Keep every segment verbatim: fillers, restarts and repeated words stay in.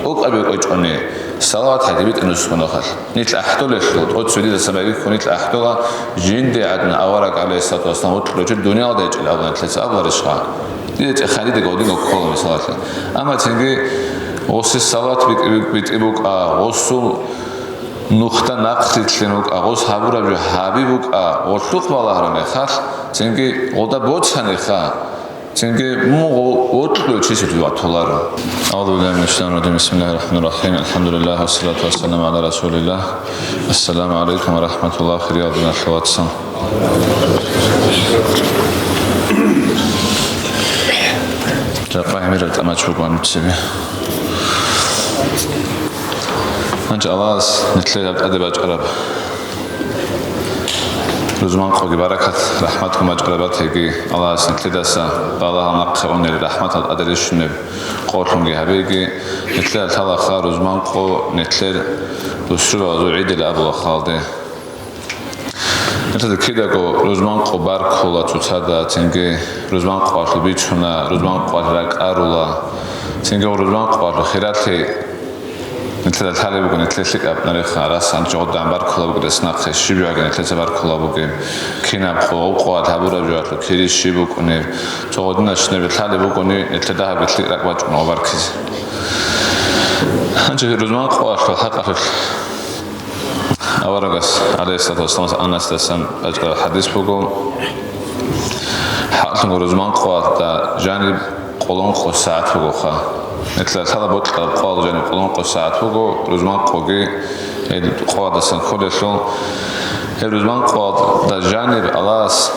укъаб кӀочӀони, салават гьаги битӀун русгунахъал. Нилъ ахӀдолелъул, тӀоцебе дида самай бихьун нилъ ахӀдола, жинде гӀадин авараг, гӀалайгьиссалату вассалам, вокьулев чи дуниялда гьечӀел абула нилъеца абуларищха? Дида цӀеханидеги гьодинго ккола, мисалалъе. Амма цинги гъосие салават битӀи-, битӀи букӀа, гъосул нухда нахърилълъин вукӀа, гъос гьабураб жо гьаби букӀа, гъолъухъ балагьараб мехалъ, цинги гъолда боцаниха, цинги мугъ вокьулев чиясулъе ватуларо. أعوذ بالله من الشيطان الرجيم. بسم الله الرحمن الرحيم. الحمد لله والصلاة والسلام على رسول الله. السلام عليكم ورحمة الله. Хириял диналъул вацал. Жакъа гӀемерал тӀамач бугоан цебе. Гьанже Аллагьас нилъер гьаб тӀаде бачӀараб рузман къоги баракат, рахӀматгун бачӀараб батаги, Аллагьас нилъедаса балагьал нахъе унел рахӀматал тӀаде рищунеб къолъунги гьабеги, нилъеда лъалаха рузман къо нилъер бусурбабазул гӀидил абула халде. Нилъеда кидаго рузман къо баркула цоцазда, цинги рузман къоялъул бицуна, рузман къоялъ ракӀарула, цинги рузман къоялъул хиралъи нилъеда лъалеб буго, нилъер лъикӀаб нареха, расан жагьудагӀан баркула бугес нахъе, щиб жо гьаги нилъеца баркула бугеб, кинаб къо, гъоб къоялъ гьабураб жоялъул кири щиб букӀунеб, цо гъодинаб щинабе лъалеб бугони, нилъеда гьабги лъикӀ ракӀ бачӀун гъо баркизе. Гьанже рузман къоялъул хӀакъалъулъ Аварагас, гӀалайгьиссалату вассаламас, Анасдасан бачӀараб хӀадис буго, хӀакълъунго рузман къоялда жаниб къолонкъо сагӀат бугоха. Нилъеда лъала бокьараб къоялда жаниб къолонкъо сагӀат буго, рузман къоги гьел къоядасан кколелъул, гьеб рузман къоялда жаниб Аллагьас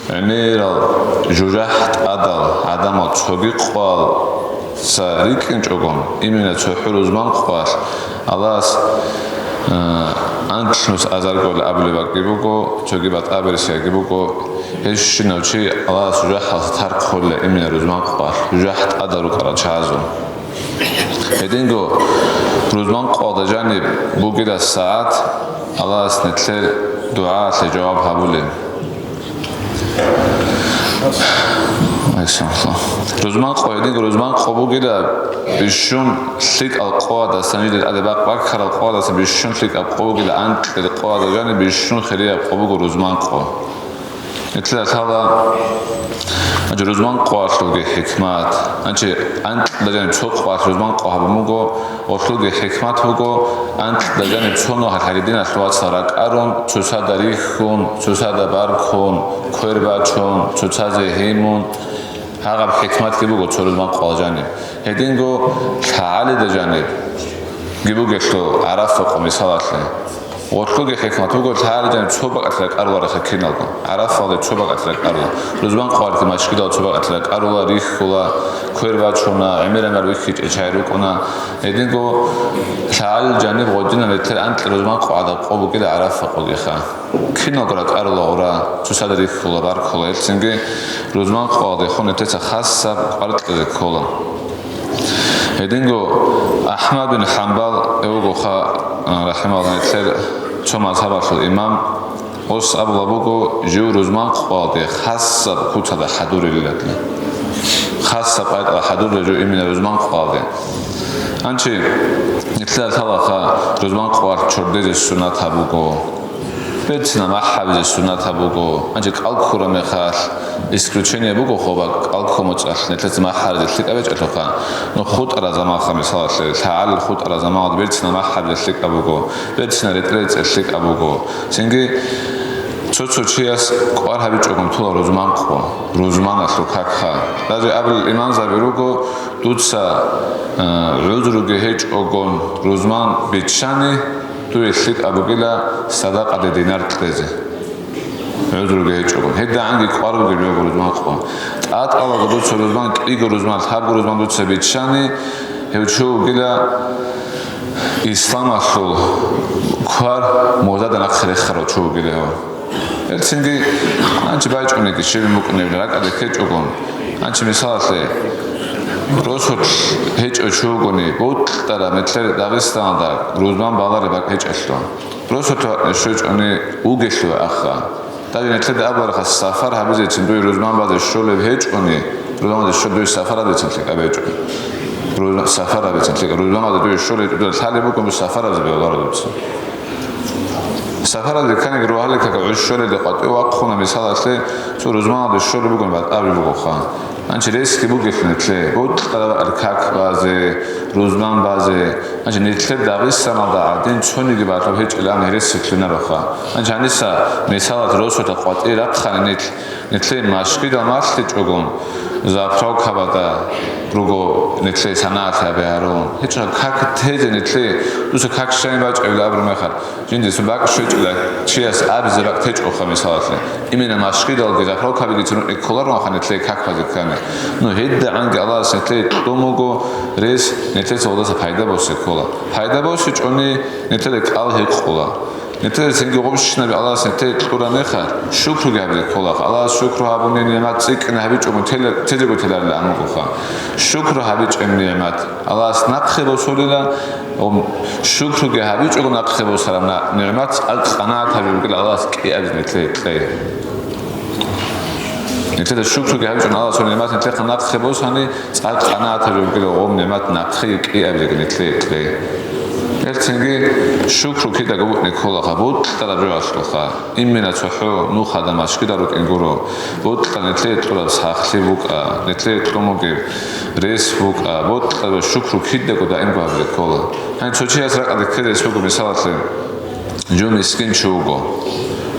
гӀемерал жужахӀ тӀадал гӀадамал цоги къоялъ рикӀкӀинчӀогон, именно цохӀо рузман къоялъ Аллагьас, э, анкьнус азаргойилан абулеб бакӀги буго, цоги батӀа берсиги буго, гьебщинав чи Аллагьас жужахӀалдаса тархъулила именно рузман къоялъ, жужахӀ тӀадал рукӀарал чагӀазул. Гьединго рузман къоялда жаниб бугила сагӀат Аллагьас нилъер дугӀаялъе жаваб гьабулеб. Рузман къо, гьединго рузман къо бугила бищун лъикӀал къоядасан, жидер тӀаде бакъ баккарал къоядасан бищун лъикӀаб къо бугила, анкьил къоялда жаниб бищун хирияб къо буго рузман къо. Нилъеда лъала, гьанже рузман къоялъулги хӀикмат, гьанже анкьда жаниб цо къоялъ рузман къо гьабун буго, гъолъулги хӀикмат буго, анкьда жаниб цо нухалъ гьаги диналъул вацал ракӀарун, цоцазда рихьун, цоцазда баркун, квер бачун, цоцазе гьимун, гьагъаб хӀикматги буго цо рузман къоялъ жаниб. Гьединго лъагӀалида жаниб бугелъул ГӀарафа къо мисалалъе. Гъолъулги хӀикмат буго, лъагӀалида жаниб цо бакӀалъ ракӀарулареха киналго. ГӀарафалде цо бакӀалъ ракӀарула. Рузман къоялъги машгидал цо бакӀалъ ракӀарула, рихьула, квер бачуна, гӀемер-гӀемер вихьичӀел чагӀи рукӀуна. Гьединго лъагӀалил жаниб гъодинаб метр анкьи рузман къоялда къо бугила ГӀарафа къогиха. Киналго ракӀарула гъура, цоцазда рихьула, баркула, гьелцинги рузман къоялдехун нилъеца хасаб кӀвар кьезе ккола. Гьединго АхӀмад бин ХӀамбал вугоха, а, рахӀимагьуллагь, нилъер цо мазгьабалъул имам, гъос абула буго, жив рузман къоялде хасаб куцалда хӀадурилилан. Хасаб къайдалда хӀадурила жив именно рузман къоялде. Гьанже нилъеда лъалаха рузман къоялъ чордезе суннат гьабуго. Берцинаб махӀ гьабизе суннат гьабуго. Гьанже кӀал ккураб мехалъ, исключение буго хъуба, кӀал ккун моцӀалъ нилъеца махӀ гьаризе лъикӀаб гьечӀелъулха. Ну, хутӀараб заманха, мисалалъе, лъагӀалил хутӀараб заманалда берцинаб махӀ гьабизе лъикӀаб буго, берцинаб ретӀел-рецӀел лъикӀаб буго. Цинги цо-цо чияс кӀвар гьабичӀогун тула рузман къо, рузманалъул какха. Даже абулел имамзаби руго, дуца, э, гӀузруги гьечӀогун рузман биччани, дуе лъикӀаб бугила садакъаде динар кьезе. ГӀузруги гьечӀого. ГьедигӀанги кӀвар бугеб жо рузман къо. ТӀатӀалаго дуца рузман, кӀиго рузман, лъабго рузман дуца биччани, гьев чи вугила исламалъул квар мурдада нахъе рехарав чи вугила гьев. Гьелцинги гьанже байчӀунеги щиб букӀунеб ракӀалде ккечӀого. Гьанже мисалалъе, росулъ гьечӀев чи вугони, бутӀараб метлъер Дагъистаналда рузман балареб бакӀ гьечӀелъул. Росулъ щвечӀони вугелъул аха. Даже нилъеда абуларха, сафар гьабизецин дуе рузман базе щолеб гьечӀони, рузман базе щолеб дуе сафар гьабизецин лъикӀаб гьечӀо. Рузма-, сафарабицин лъикӀа, рузманалда дуе щолей тӀудал лъалеб буго, сафарабизе бегьуларо дуца. Сафарабизе кканиги рогьалил какал гӀуж щолелде къватӀив вахъуна, мисалалъе, цо рузманалда щолеб бугони батӀаби бугоха. Гьанчи ресги бугелъул нилъее, бокьараб аркак базе, рузман базе, гьанчи нилъер Дагъистаналда гӀадин цониги батӀлъун гьечӀилан гьересиблъунароха. Гьанчи гьаниса, мисалалъе, росулъа къватӀи рахъани нилъ, Нилъее машгидал малъичӀогон, заправкабада руго нилъее санагӀалъи гьабе гьарун. ГьечӀо как тезе нилъее, дуца как щайин бачӀевли абураб мехалъ, жиндица бакӀ щвечӀила чияс абизе бакӀ течӀоха, мисалалъе. Именно машгидалги заправкабиги церукӀин кколаронха нилъее как базе ккани. Ну, гьедигӀанги Аллагьас нилъее кьун буго рес, нилъеца гьелдаса пайда босе ккола. Пайда босичӀони, нилъеда кӀал гьикъула. Нилъеда цинги гъубщинаби Аллагьас нилъее кьураб мехалъ, шукруги гьабизе кколаха. Аллагьас шукру гьабуни, нигӀмат цӀикӀкӀине гьабичӀого тела-, тезего теларила амрукъуха. Шукру гьабичӀеб нигӀмат Аллагьас нахъе босулила, ва шукруги гьабичӀого нахъе босараб на-, нигӀмат цӀакъ къанагӀат гьабизе бугила Аллагьас кӀиабизе нилъее кьей. Нилъеда шукруги гьабичӀун Аллагьас гьабураб нигӀмат нилъехъа нахъе босани, цӀакъ къанагӀат гьабизе бугила гъоб нигӀмат нахъеги кӀиабизеги нилъее кьей. Гьелцинги шукру кидаго букӀине кколаха, бокьараб жоялъулха. Именно цохӀо нухда машгидал рукӀин гуро. Бокьа нилъее кьураб сахлъи букӀа, нилъее кьун бугеб рес букӀа, бокьараб шукру кидаго даимго гьабизе ккола. Гьаниб цо чияс ракӀалде ккезе рес буго, мисалалъе, Жо мискин чи вуго.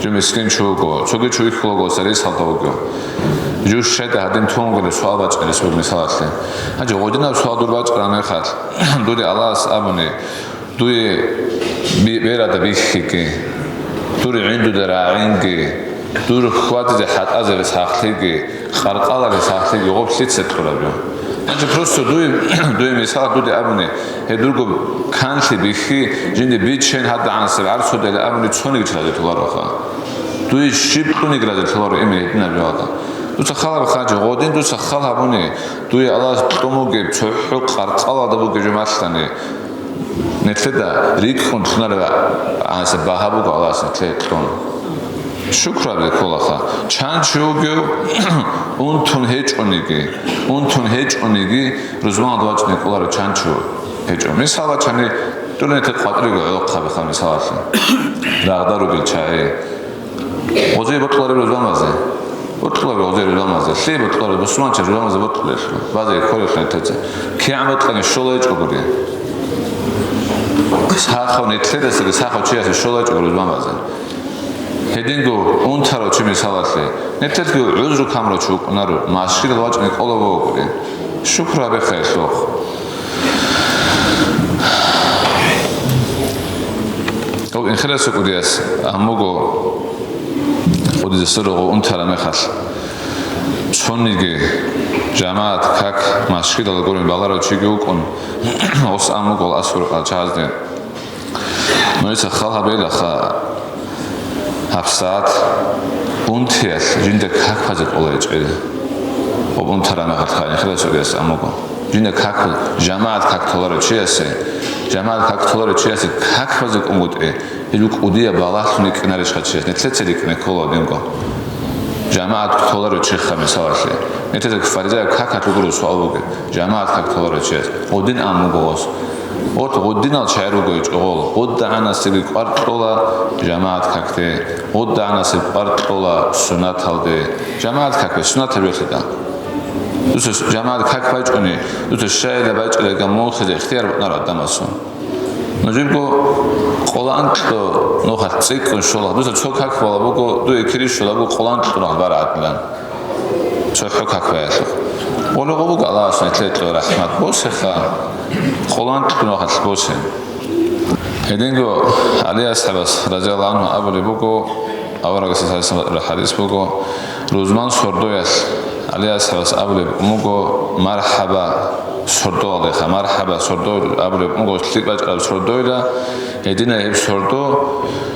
Жо мискин чи вуго. Цоги чи вихьулаго, ресалда вуго. Жо щайда гьадин тун вугилан суал бачӀарас вуго, мисалалъе. Гьанже гъодинаб суал дур бачӀараб мехалъ, дуде Аллагьас абуни, дуе би-, берада бихьиги, дур гӀиндуда рагӀинги, дур хьвадизе хӀатӀазе сахлъиги, къаркъалазе сахлъиги гъоб лъица кьураб жо? Гьанже просто дуе, дуе мисал дуде абуни, гьеб дурго канлъи бихьи, жинде биччен гьадагӀансеб гӀарцудали абуни цониги чи разилъулароха. Дуе щиб кьуниги разилъуларо имени гьединаб жоялда. Дуца хал гьабе хъанчи, гъодин дуца хал гьабуни, дуе Аллагьас кьун бугеб цохӀо къаркъалалда бугеб жо малъани, нилъеда рикӀкӀун лъунареб гӀанасеб багьа буго Аллагьас нилъее кьун. Шукру гьабизе кколаха. Чан чи вугев унтун гьечӀониги, унтун гьечӀониги, рузманалда вачӀине кӀоларо чан чи гьечӀо. Мисал бачани, тӀур нилъер къватӀиреги гӀолохъабиха, мисалалъе. Рагъда ругел чагӀи. Гъозие бокьулареб рузман базе? Бокьулареб гъозие рузман базе? Лъие бокьулареб? Бусурманчи рузман базе бокьулелъул, базеги кколелъул нилъеца. КигӀан бокьани щолайчӀогури. Сахав нилъедасаги сахав чиясе щолайчӀого рузман базе. Гьединго унтарав чи мисалалъе, нилъелъги гӀузру камурав чи вукӀунаро, машгидал вачӀине кӀолев вугони. Шукру гьабеха гьелъухъ. Гьев инхираса кӀудияс аммуго кӀудизе сверухъ унтараб мехалъ, цониги жамагӀат как машгидалда гурин баларав чиги вукӀун, гъос аммуго асфурукъа чагӀазде. Нужеца хал гьабейилаха, гьабсагӀат унтиялъ жинда как базе кӀоларичӀел. Гъоб унтараб мехалъха инхираса кӀудияс аммуго. Жинда как баз-, жамагӀат как толарав чиясе, жамагӀат как толарав чиясе как базе кӀунгутӀи, гьел кӀудияб балагьлъун рикӀкӀинарищха чияс, нилъеца рикӀкӀине ккола гьединго. ЖамагӀат толарав чиха, мисалалъе. Нилъеца фаризаяб какалъ гуро суал бугеб, жамагӀат как толарав чияс, гъодин аммуго гъос. Орт гъодинал чагӀи руго гьечӀо гъол, гъодагӀанасеги кӀвар кьола жамагӀат какде, гъодагӀанасеб кӀвар кьола суннаталде. ЖамагӀат какбе суннатаб йолъидал. Дуца жамагӀат как байчӀони, дуца щайила байчӀилайган мунхизе ихтияр букӀунаро гӀадамасул. Нужебго къоло анкьго нухалъ цӀикӀкӀун щола, дуца цо как бала буго, дуе кири щола буго къоло анкьго нухалъ бара гӀадилан. ЦохӀо как баялъухъ. Къулгъу буго Аллагьас нилъее кьо рахӀмат босеха, къоло анкьго нухалъ босе. Гьединго ГӀали асхӀабас, разияллагьу гӀангьу, абулеб буго, аварагас гьадис буго, рузман сордоялъ ГӀали асхӀабас абулеб буго, «Мархаба сордоялдеха, мархаба сордо», абулеб буго, лъикӀ бачӀараб сордойила, гьединай гьеб сордо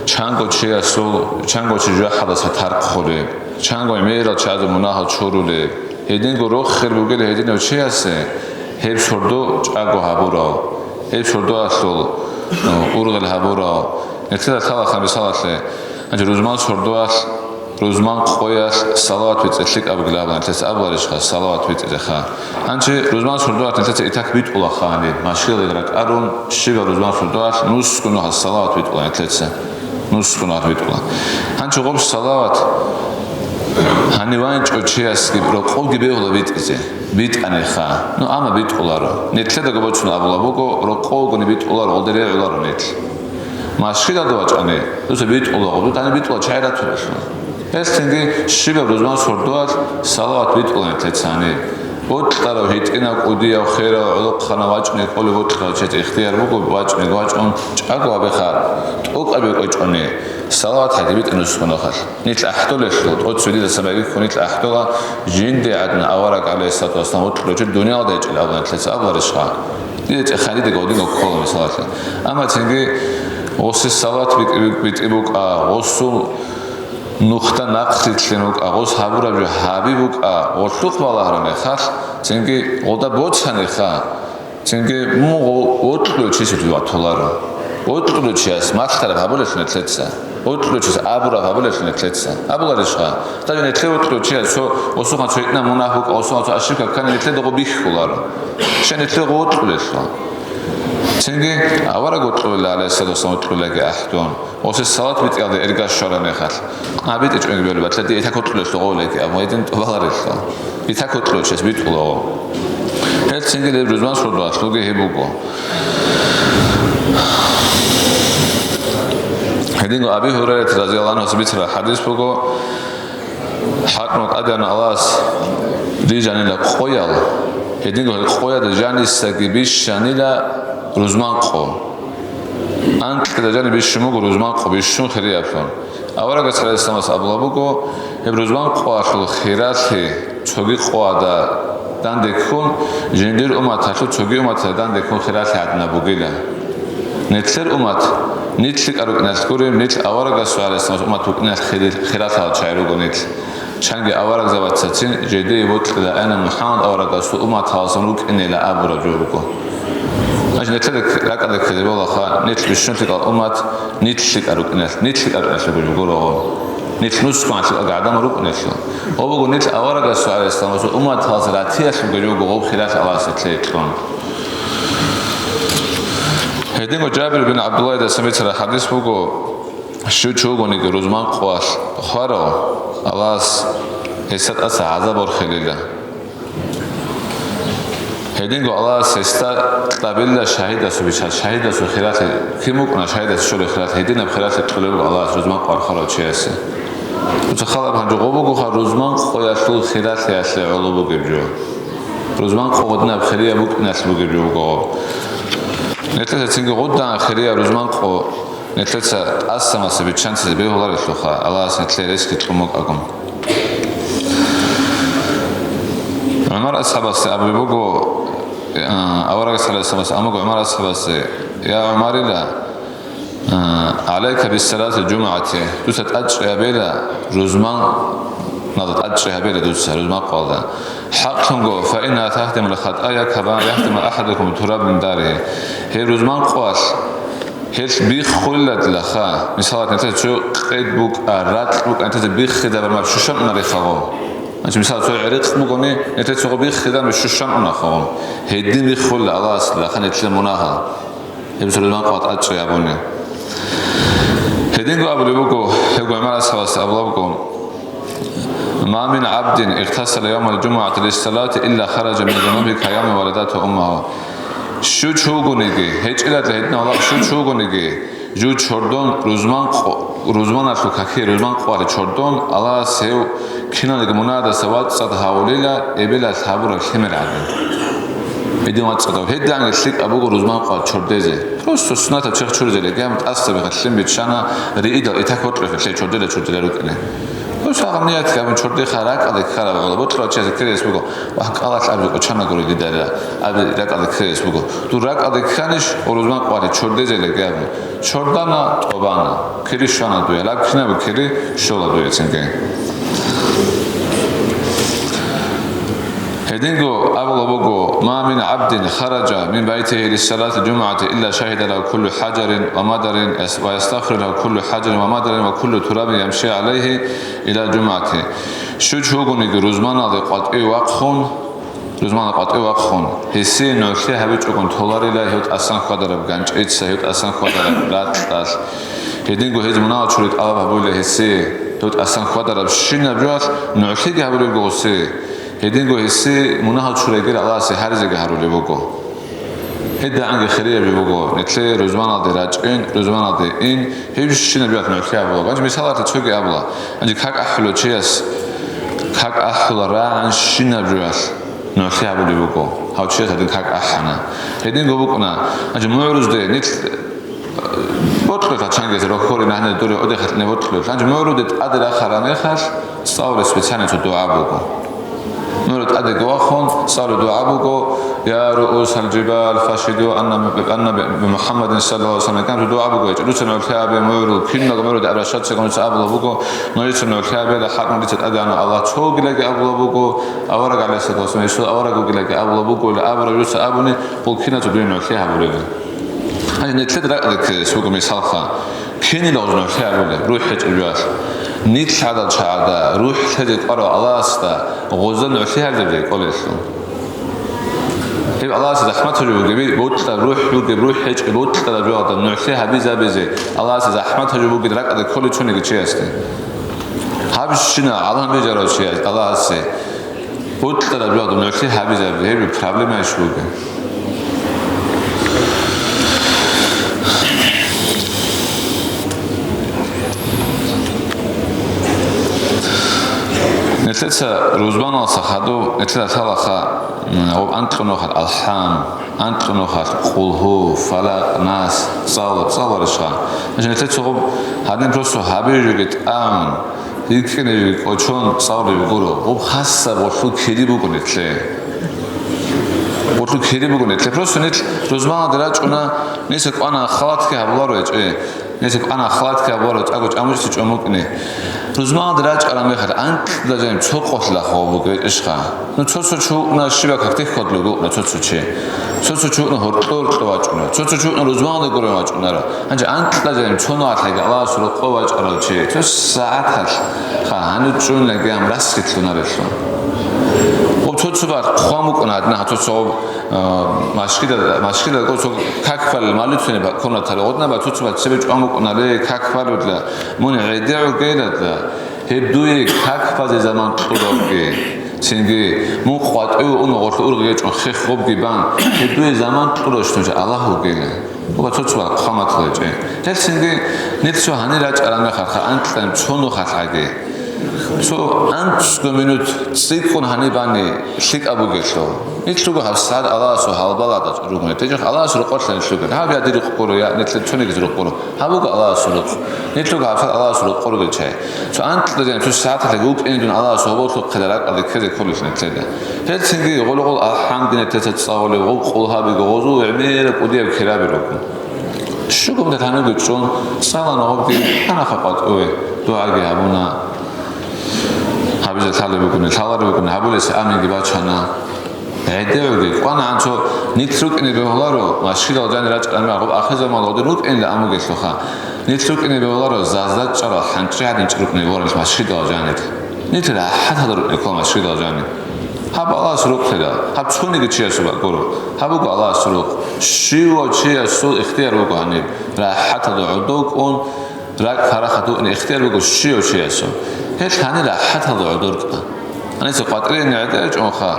чанго чиясул, чанго чи жужахӀалдаса тархъулеб, чанго гӀемерал чиясул мунагьал чурулеб, гьединго рохел бугел гьединав чиясе гьеб сордо чӀаго гьабурав, гьеб сордоялъул, э, ургъел гьабурав. Нилъеда лъалаха мисалалъе, гьанже рузман сордоялъ Рузман къоялъ салават бицӀи лъикӀаб бугилан абулан нилъеца абуларищха, салават бицӀиреха. Гьанже рузман сордоялъ нилъеца итак битӀулаха гьаниб, машгьиялда ракӀарун, щибаб рузман сордоялъ нусго нухалъ салават битӀула нилъеца. Нусго нухалъ битӀула. Гьанже гъоб салават гьанив ванчӀо чиясги рокъовги бегьула битӀизе. БитӀаниха. Ну, амма битӀуларо. Нилъедаго бачун абула буго, рокъовгони битӀуларо, гъолде регӀуларо нилъ. Машгьидалда вачӀани, дуца битӀулаго, дуда гьаниб битӀула чагӀи ратулелъул. Гьелъ цинги щибаб рузман сордоялъ салават битӀула нилъеца гьаниб. Бокьарав, гьитӀинав, кӀудияв, херав, гӀолохъанав вачӀни кӀолеб бокьарав чияс ихтияр буго, вачӀни вачӀун, чӀаго абихъа, тӀокӀаб кӀвечӀони, салават гьаги битӀа нусго нухалъ. Нилъ ахӀдолелъул, тӀоцебе дида самаги ккун нилъ ахӀдола, жинде гӀадин авараг, гӀалайгьиссалату вассалам, вокьулев чи дуниялда гьечӀел абулан нилъеца абуларищха? Дида цӀеханидего гьадинго ккола мисалалъе. Амма цинги гъосие салават битӀи-, битӀи букӀа, гъосул нухда нахърилълъин букӀа, гъос гьабураб жо гьаби букӀа, гъолъухъ балагьараб мехалъ, цинги гъолда боцаниха, цинги мугъ вокьулев чиясе дуе толаро. Вокьулев чияс малъараб гьабулелъул нилъеца. Вокьулев чияс абураб гьабулелъул нилъеца. Абуларищха? Даже нилъе вокьулев чияс цо, осухъан цо гьитӀинаб мунагь букӀа, осухъан цо ошибка ккани, нилъедаго бихьуларо. Щай нилъего вокьулелъул. Цинги авараг вокьулила, гӀалайгьиссалату вассалам, вокьулаги ахӀдон. Гъосие салават битӀиялде эрга щвараб мехалъ, къа битӀичӀониги бегьулеб, батӀа дие итак вокьулелъул гъовлайги абун, гьедин тӀубаларелъул. Итак вокьулев чияс битӀулаго. Гьелъ цинги гьеб рузман сордоялъулги гьеб буго. Гьединго Аби Гьурайрат разияллагьу гӀангьуяс бицараб хӀадис буго, хӀакъ тӀадегӀан Аллагьас рижанила къоял, гьединго гьел къоялда жанисаги бищанила рузман къо. Анкьида жаниб бищун буго рузман къо, бищун хириялъун. Аварагас, гӀалайгьиссаламас, абула буго, гьеб рузман къоялъул хиралъи цоги къоялда данде ккун, жиндир умматалъул цоги умматалда данде ккун хиралъи гӀадинаб бугила. Нилъер уммат нилъ лъикӀал рукӀиналъ гуреб, нилъ аварагасул, гӀалайгьиссаламас, уммат вукӀиналъ хири-, хиралъал чагӀи руго нилъ. Чанги аварагзабацацин жидее бокьила айна МухӀаммад аварагасул умматалдасан рукӀинила абураб жо буго. Значит, нилъеда ракӀалде ккезе болаха, нилъ бищун лъикӀал уммат, нилъ лъикӀал рукӀиналъ, нилъ лъикӀал рукӀиналъ буго жо гуро. Нилъ нусгоан лъикӀал гӀадамал рукӀунелъул. Гъоб буго нилъ аварагасул, гӀалайгьиссаламасул, умматалдаса ратиялъулги жо буго гъоб хиралъ Аллагьас нилъее кьун. Гьединго Жабир бин ГӀабдуллагьидасан бицараб хӀадис буго, щив чи вугониги рузман къоялъ хварав, Аллагьас гьесда тӀаса гӀазаб борхилила. Гьединго Аллагьас гьесда кьабила шагьидасул биччан, шагьидасул хиралъи, кин вукӀуна шагьидас щолеб хиралъи, гьединаб хиралъи кьолеб буго Аллагьас рузман къоялъ хварав чиясе. Дуца хал гьаб гьанже, гъоб бугоха рузман къоялъул хиралъиялъе гӀоло бугеб жо. Рузман къо гъодинаб хирияб букӀиналъ бугеб жо буго гъоб. Нилъеца цинги гъодан хирияб рузман къо нилъеца тӀасамалъа биччанцизе бегьуларелъулха, Аллагьас нилъее ресги кьун букӀагун. ГӀумар асхӀабасде абулеб буго, а, аварагас, гӀалайгьиссалату вассалам, амуго ГӀумар асхӀабасде: «Я ГӀумарила, а, гӀалайка биссалатил жумгӀати, дуца тӀадчӀи гьабейла рузман, надо тӀадчӀи гьабейла дуца рузман къоялда. ХӀакълъунго, фа инна тахдимул хатая кама яхдиму ахадукум тураб мин дари». Гьеб рузман къоялъ Гьелъ биххулелъулха, мисалат, нилъеца цо къед букӀа, ракь букӀа, нилъеца биххидаб гьаб щущан унариха гъо. Значит, мисал, цо гӀерекъ бугони, нилъеца гъо биххидаб щущан унаха гъо. Гьедин биххулел Аллагьасдалаха нилъер мунагьал. Гьеб рузман къо тӀадчӀи гьабуни. Гьединго абулеб буго, гьебго ГӀумар асхӀабас абулеб буго: «Ма мин гӀабдин игътасала явмал жумугӀати лиссалати илла хараджа мин зунубигьи кайавми валадатгьу уммугьу». Щив чи вугониги, гьечӀелалъ гьединав лагъ щив чи вугониги, жив чордон рузман къо-, рузманалъул какие рузман къвари чордон, Аллагьас гьев киналги мунагьаздаса вацӀцӀад гьавулила эбелалъ гьабураб лъимер гӀадин. Гьедин вацӀцӀадав гьединги лъикӀаб буго рузман къвар чордезе. Просто сунатаб черх чуризе легиан тӀасабихъа лъим биччана, риидал итак гьоркьохъе лъе чордела-чордела рукӀине. Гьусагъаб ниятги гьабун чордеха ракӀалде ккараб гӀоло, бокьарав чиясе ккерес буго, вагь, кӀалалъ абизе кӀочана гури дида, аби ракӀалде ккерес буго. Дур ракӀалде кканищ, о рузман къварилъ чордезе легиабун? Чордана, тӀобана. Кири щвана дуе, лаб кинабго кири щола дуе цинги. Гьединго абула буго: «Ма мин гӀабдин хараджа мин байтихи лиссалати жумгӀати илла шагьида лагьу куллу хӀажарин ва мадарин ва ястагъфиру лагьу куллу хӀажарин ва мадарин ва куллу турабин ямши гӀалайгьи илал жумгӀати». Щив чи вугониги рузманалде къватӀиве вахъун, рузманалде къватӀиве вахъун, гьесие нугӀлъи гьабичӀого толарила гьев тӀасан хьвадараб ганчӀица, гьев тӀасан хьвадараб ракьалъ. Гьединго гьез мунагьал чури тӀалаб гьабула гьесие, гьев тӀасан хьвадарабщинаб жоялъ нугӀлъиги гьабулеб буго гьесие. Гьединго гьесие мунагьал чурайгир Аллагьасе гьаризеги гьарулеб буго. ГьедигӀанги хирияб жо буго, нилъее рузманалде рачӀин, рузманалде ин, гьеб щинаб жоялъ нугӀлъи гьабула. Гьанже мисалалъе цоги абула. Гьанже как ахӀулев чияс, как ахӀуларагӀан щинаб жоялъ нугӀлъи гьабулеб буго. Гьав чияс гьадин как ахӀана. Гьединго букӀуна, гьанже мугӀрузде нилъ бокьулъ гьачангизе рохьоре нагьаназ дуре одехалъ не бокьулъ. Гьанже мугӀруде тӀаде рахараб мехалъ, цӀалулеб специально цо дугӀа буго. МугӀру тӀаде вахун, цӀалулеб дугӀа буго: «Я руусал жибал, фашгьиду анна, анна би МухӀаммадин саллаллагьу гӀалайгьи ва саллам». Гьанже дугӀа буго, гьечӀо дуца нугӀлъи гьабе мугӀрул, киналго мугӀруде абращаться гьабун дуца абула буго, нужеца нугӀлъи гьабе, хӀакъ нужеца тӀадегӀанав Аллагь цо вугилаги абула буго, авараг гӀалайгьиссалату вассалам, гьесул авараг вугилаги абула буго, или абураб дуца абуни, хъул киназго дуе нугӀлъи гьабулеб. Гьанже нилъеда ракӀалде ккезе буго мисалха. Кинила гъоз нугӀлъи гьабулеб, рухӀ гьечӀеб жоялъ? Нилъ гӀадал чагӀазда рухӀ лъезе кӀварав Аллагьасда гъозда нугӀлъи гьабизе кӀолелъул. Гьеб Аллагьасе захӀмат гьабулеб бугеби, бокьараб рухӀ бугеб, рухӀ гьечӀеб бокьараб жоялда нугӀлъи гьабизабизе Аллагьасе захӀмат гьабулеб бугеб ракӀалде кколей цониги чиясде. Гьабщина гӀалам бижарав чияс Аллагьасе бокьараб жоялда нугӀлъи гьабизабизе, гьеб проблема иш бугеб. Нилъеца рузманалдаса хадуб, нилъеда лъалаха, м, гъоб анкьнухъал алхӀам, анкьнухъал къулгьу, фалакъ, нас, цӀал-, цӀаларищха? Значит, нилъеца гъоб гьадин просто гьабижоги тӀамун, рикӀкӀинабиги кӀочон цӀалулеб гуро. Гъоб хасаб гъолъул кири буго нилъее. Гъолъул кири буго нилъее. Просто нилъ рузманалде рачӀуна, нилъеца кӀвана халатги гьабуларо гьечӀо. Нилъеца кӀвана халатги гьабуларо, тӀаго чӀамучӀлъи чӀун букӀине. Рузманалде рачӀараб мехалъ анкьида жаниб цо къолъ лахъ буго гьечӀищха? Ну, цо-цо чи вукӀуна щибаб какде хьвадлуги вукӀуна цо-цо чи. Цо-цо чи вукӀуна гьоркьо-гьоркьо вачӀуна. Цо-цо чи вукӀуна рузманалде гурони вачӀунара. Гьанже анкьида жаниб цо нугӀлъиги Аллагьасул рокъов вачӀарав чи, цо сагӀаталъ, ха, гьанив чӀунлаги гьам расги лъунарелъул. Гъоб цо-цо бакӀ хъван букӀуна гьадин, гьа, цо-цо, а, машгида, машгида гъоб цо как балел молитвенный ба-, комнатаре гъодна ба цо-цо бакӀ цебе чӀван букӀуна, ле, как балула, мун гӀедегӀугейладла, гьеб дуе как базе заман кьуралги, цинги мун къватӀиве уна гъорлъ ургъи гьечӀун хех гъобги бан, гьеб дуе заман кьуралщинав чи Аллагь вугила. Ва цо-цо хъамат гьечӀе. Гьелцинги нилъ цо гьанир рачӀараб мехалъха анкьан цо нухалъ гӀаги. Цо анцӀго минут цӀикӀкӀун гьаниб бани лъикӀаб бугелъул. Нилъ руго гьаб сагӀат Аллагьасул гьалбалада ругони. Тежах Аллагьасул рокъорлъа нилъ ругел. Гьаб я дир рукъ гуро, я нилъер цонигиз рукъ гуро. Гьаб буго Аллагьасул рукъ. Нилъ руго гьаб сагӀат Аллагьасул рукъ гуругел чагӀи. Цо анкьа дагӀан цо сагӀаталъе вукӀине дун Аллагьасул гьоболлъухъе ракӀалде ккезе кколелъул нилъеда. Гьелцинги гъолгъол алхӀамги нилъеца цӀалулеб, гъоб къулгьабиги, гъозул гӀемераб кӀудияб кираби руго. Щуго гьанибги чӀун, цӀалана гъобги, гьанахъа къватӀиве, дугӀаги гьабуна. Гьабизе лъалеб бугони, лъалареб бугони, гьабулесе аминги бачана. ГӀедегӀуги кӀванагӀан цо нилъ рукӀине бегьуларо, машгидал жани рачӀараб мехалъ, гъоб ахирзаман гъодин рукӀинилан амугелъулха. Нилъ рукӀине бегьуларо, заз-заз чӀарал хӀанчӀи гӀадин чӀ-, рукӀине бегьуларо машгидал жани. Нилъ рахӀаталда рукӀине ккола машгидал жани. Гьаб Аллагьасул рукъ гьедал, гьаб цониги чиясул бакӀ гуро. Гьаб буго Аллагьасул рукъ. Щивав чиясул ихтияр буго гьаниб, рахӀаталда гӀодов кӀун, ракӀ парахат вукӀине ихтияр буго щивав чиясул. Гьелъ гьанир рахӀаталда гӀодор кьа. Гьаниса къватӀире гӀедегӀи чӀунха,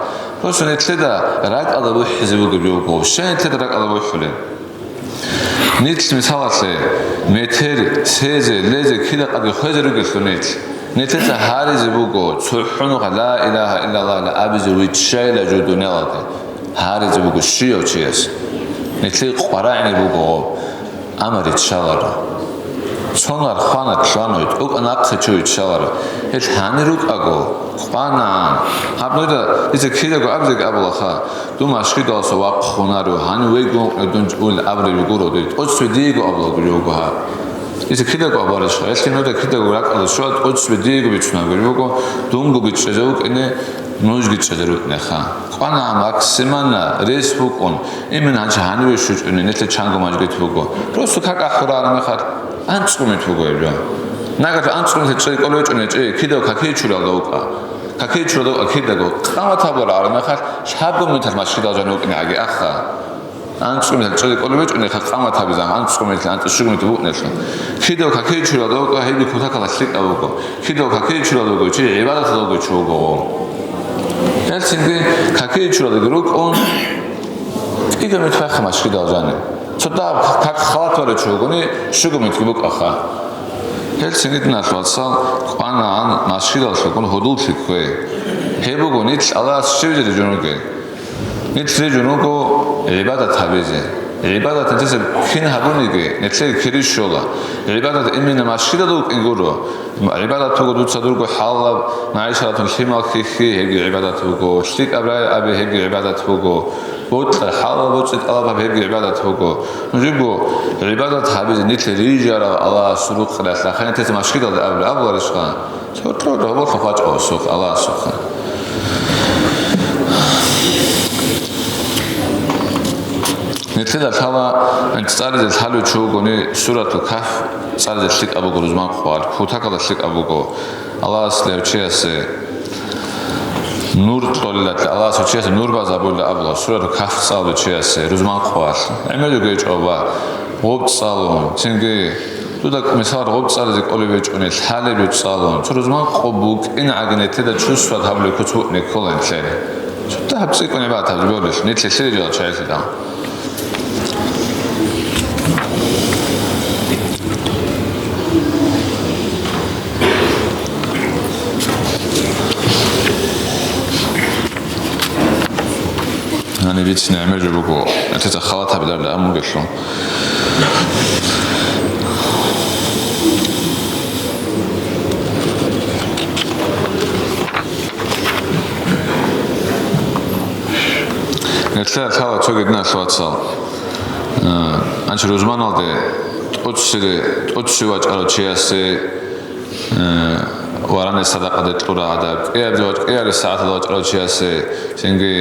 просто нилъеда ракӀалда бухӀизе бугеб жо буго, щай нилъеда ракӀалда бухӀулеб? Нилъ, мисалалъе, метер, цезе, лезе, кида-къаде хвезе ругелъул нилъ. Нилъеца гьаризе буго, цохӀо нухалъ ла илагьа иллаллагьила абизе виччайила жо дуниялалде. Гьаризе буго щивав чияс. Нилъее къваригӀине буго гъоб. Амма риччаларо. Цонар хвана, лъугьана, тӀокӀ нахъе чи виччаларо. Гьелъ гьанир рукӀаго, къванагӀан. Гьаб нужда дица кидаго абизеги абулаха, дун машгидалъуса вахъунаро, гьанив вегун дун ун абулеб гуро, дир тӀоцебе диего абулеб буго гьаб. Дица кидаго абарищха, гьелъ нужда кидаго ракӀалда щван тӀоцебе диего бицунеб буго, дунго бичӀчӀизе вукӀине, Нужги чӀезарукӀнеха. КӀванагӀан максимально рес букӀун, именно гьанчи гьаниве щучӀуни, нилъер чанго мажгит буго. Просто как ахӀура гьармехалъ, анцӀго мит буго гьеб жо. Нагагь анцӀго мит чӀей кӀолев вичӀуни чӀей, кидаго какие чуралда вукӀа. Какие чуралда вукӀа кидаго. Къамат гьабула гьармехалъ, лъабго миталъ машгидал жан вукӀине гӀаги аха. АнцӀго мит чӀей кӀолев вичӀуни, къамат гьабизан, анцӀго мит, анцӀго щуго мит букӀунелъул. Кидаго какие чуралда вукӀа, гьебги кутакалда лъикӀаб буго. Кидаго какие чуралда вуго, чи гӀибадаталда вуго чи вуго. Гьелцинги какие чуралдаги рукӀун, кӀиго мит байха машгидал жани. Цо дагьаб как халат валев чи вугони, щуго митги букӀаха. Гьелцинги, диналъул вацал, кӀванагӀан машгидаллъукӀун гьудуллъи ккве. Гьеб буго нилъ Аллагьас щибизе рижун ругел. Нилъ рижун руго гӀибадат гьабизе. ГӀибадат нилъеца кин гьабуниги, нилъее кири щола. ГӀибадат именно машгидалда вукӀин гуро. ГӀибадат буго дуца дурго хӀалалаб, магӀишалатун лъимал хьихьи, гьебги гӀибадат буго. ЛъикӀаб рагӀи аби, гьебги гӀибадат буго. Бокьа хӀалалаб боцӀи тӀалаб гьаб, гьебги гӀибадат буго. Нужего гӀибадат гьабизе нилъ рижарал Аллагьас рукъаралъ, ахӀен нилъеца машгидалда абулеб, абуларищха? Цо-, цо-, гьоболлъухъ вачӀа гьесухъ, Аллагьасухъа. Нилъеда лъала, цӀализе лъалев чи вугони, Суратул Кагьф цӀализе лъикӀаб буго рузман къоялъ, кутакалда лъикӀаб буго. Аллагьас лев чиясе нур кьолила, Аллагьас лев чиясе нур базабулила абула, Суратул Кагьф цӀалев чиясе рузман къоялъ. ГӀемер йигечӀо ва гъоб цӀалун, цинги Дуда, мисал, гъоб цӀализе кӀолеб гьечӀони, лъалеб цӀалун, цо рузман къо букӀин гӀаги нилъеда чувствовать гьабулеб куц букӀине ккола нилъее. Цо дагьаб цӀикӀкӀун гӀибадат гьабизе бегьулелъул, нилъ лъиларила чагӀилъидал. Гьаниб бицине гӀемер жо буго, нилъеца халат гьабиларила амугелъул. Нилъеда лъала цоги, диналъул вацал. Э, гьанчи рузманалде тӀоцере, тӀоцеве вачӀарав чиясе, э, варанес садакъаде кьураб гӀадаб, кӀиабизе вач-, кӀиабилеб сагӀаталда вачӀарав чиясе, цинги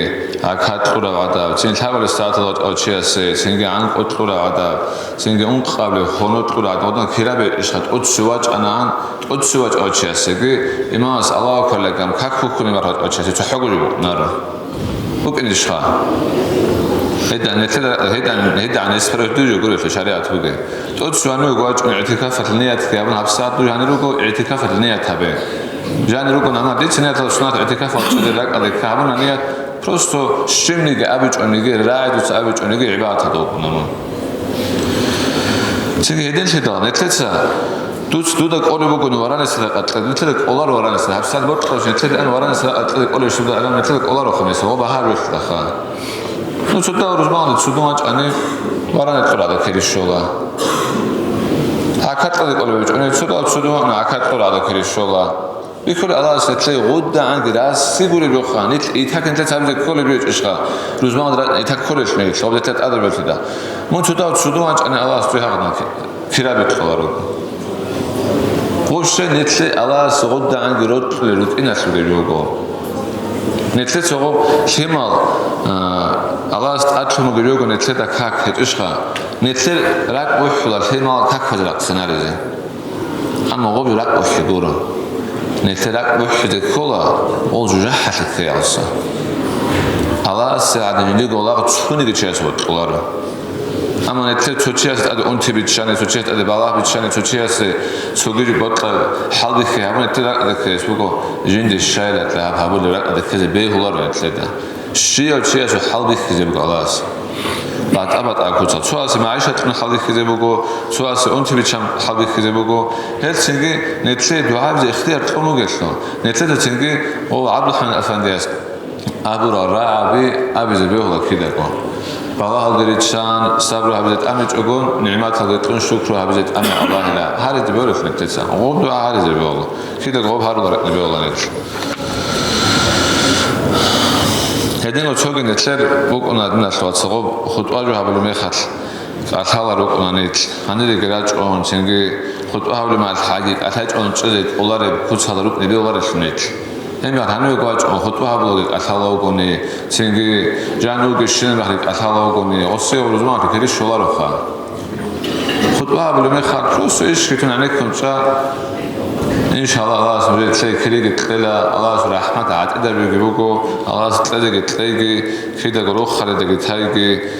ракагӀат кьураб гӀадаб, цин лъабабилеб сагӀаталда вачӀарав чиясе, цинги гӀанкӀу кьураб гӀадаб, цинги ункъабилеб, гьоно кьураб гӀадаб, гьадин кираб гьечӀищха, тӀоцеве вачӀанагӀан, тӀоцеве вачӀарав чиясеги, имамас Аллагьу акбар лъикӀаб как хьухьунеб бараб вачӀарав чиясе цохӀого жо букӀунаро. БукӀинищха? Гьедин, нилъеда, гьедин, гьедин, нилъер дуе гурелъул шаригӀат бугеб. ТӀоцеве вачӀун гӀитикафалъе ният гьабун, гьабсагӀат дуе гьанир руго, гӀитикафалъе ният гьабе. Жанир руго, амма дица нияталда суннат гӀитикафал цӀуде ракӀалде ккун гьабуна ният, просто щибниги абичӀониги, рагӀи дуца абичӀониги гӀибадаталда вукӀуна мун. Цинги гьединлъидал, нилъеца Дуц дуда кӀолеб бугони варанес ракъа кьезе, нилъеда кӀоларо варанес, гьабсагӀат бокьарав нилъеда ан варанес ракъа кьезе кӀолеб щиб ан нилъеда кӀоларо хъамиса, ва багьа рухӀдаха. Ну, цо дагьаб рузманалде цудун вачӀани, варанес кьураб гӀадаб кири щола. ГӀакат кьезе кӀолеб гьечӀони, цо дагьаб цудун вачӀани, гӀакат кьураб гӀадаб кири щола. Бихьулеб Аллагьас нилъее гъудагӀанги расси гуреб жо ха, нилъ итак нилъеца гьабизе кколеб гьечӀищха, рузманалде ракӀ итак кколелъул нилъ, ва нилъеда тӀадаб берлъида. Мун цо дагьаб цудун вачӀани, Аллагьас дуе гьагъна кири. Кираб бикьуларо. Гъоб щай нилъе Аллагьас гъудагӀанги рокьулел рукӀиналъул руго. Нилъе цо гъоб лъимал, а, Аллагьас тӀадлъун бугеб буго нилъеда как гьечӀищха? Нилъер ракӀ бухӀула лъимал как базе рахъинаризе. Амма гъоб ракӀ бухӀи гуро. Нилъер ракӀ бухӀизе ккола, гъол жужахӀалъе ккеялъуса. Аллагьасе гӀадин, жиндирго лагъ цониги чияс вокьуларо. Амма нилъер цо чиясе тӀаде унти биччани, цо чиясе тӀаде балагь биччани, цо чиясе цогири бокьа хӀалбихьи гьабун, нилъер ракӀалде ккезе буго, жинде щайилан гьаб гьабулеб ракӀалде ккезе бегьуларо нилъеда. Щияв чиясул хӀалбихьизе буго Аллагьас. БатӀа-батӀа куцал. Цоясе магӀишат кьун хӀалбихьизе буго, цоясе унти биччан хӀалбихьизе буго. Гьелцинги нилъее дугӀабизе ихтияр кьун бугелъул, нилъеда цинги гъов ГӀабдулхӀамид Афандияс абурал рагӀаби абизе бегьула кидаго. Балагьалги риччан, сабру гьабизе тӀамичӀого, нигӀматалги кьун, шукру гьабизе тӀама Аллагьила. Гьаризе бегьулелъул нилъеца. Гъоб дугӀа гьаризе бегьула. Кидаго гъоб гьаруларекъни бегьула нилъ. Гьединго цоги нилъер букӀуна, диналъул вацал, гъоб хутӀба жо гьабулеб мехалъ кӀалъалел рукӀуна нилъ. Гьаниреги рачӀун, цинги хутӀба гьабулеб мехалъ гьаги кӀалъачӀун чӀезе кӀолареб куцалда рукӀине бегьуларелъул нилъ. Гьебмехалъ гьанивего вачӀун хутӀба гьабулаги кӀалъала вугони, цинги жанивего щинаб мехалъги кӀалъала вугони, гъосие рузман пикри щолароха. ХутӀба гьабулеб мехалъ просто иш хитун гӀенеккун чӀа. Иншаллагь, Аллагьас нужее лъай кириги кьела, Аллагьас рахӀмат гӀатӀидабиги буго, Аллагьас кьедаги кьейги, кидаго рохаридаги тайги.